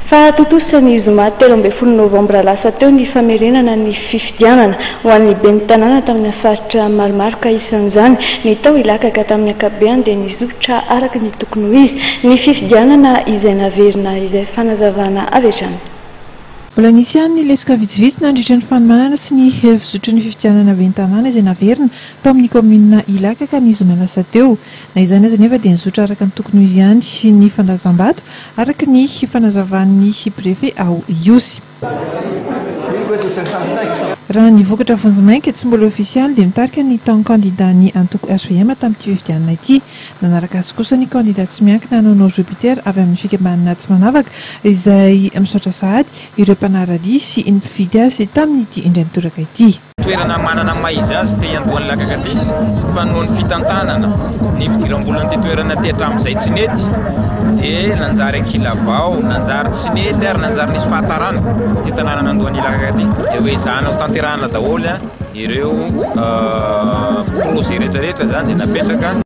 Fa tontosa ny zoma 13 novambra lasa teo ny famerenana ny fifidianana ho an'ny ben'ny tanàna tamin'ny faritra maromaro, ka isan'izany ny tao Ilakaka. Tamin'ny ankapobeny dia nizotra araka ny tokony ho izy ny fifidianana izay naverina, izay fanazavana avy hatrany. Mbola nisy ihany ny lesoka vitsivitsy nandritra ny fanomanana sy ny fizotry ny fifidianana ben'ny tanàna izay naverina tao amin'ny kaominina Ilakaka ny zoma lasa teo. Na izany aza anefa dia nizotra araka ny tokony ho izy ihany ny fandatsam-bato, araka ny fanazavan'ny prefe ao Ihosy. Raha ny vokatra vonjimaika tsy mbola ofisialy dia nitarika ny taon'ny kandidan'ny antoko hvm tamin'ity fifidianana ity. Nanaraka azy kosa ny kandida tsy miankina Nono Jupiter avy amin'ny fikambanana tsy manavaka izay misaotra sahady ireo mpanara-dia sy ny mpifidy azy tamin'ity indray mitoraka ity. Toerana manana ny maha izy azy te hiandohan'ny lakaka aty fa noho ny fitantanana ny fidiram-bolan'ity toerana ity hatramin'izay tsy nety dia nanjary ankilabao, nanjary tsy nety ary nanjary nisy fahatarana ity tanànan'Andohan'Ilakaka ity. Dia ho ezahana ho tanterahana daholo ireo projet rehetra rehetra izany izay napetraka.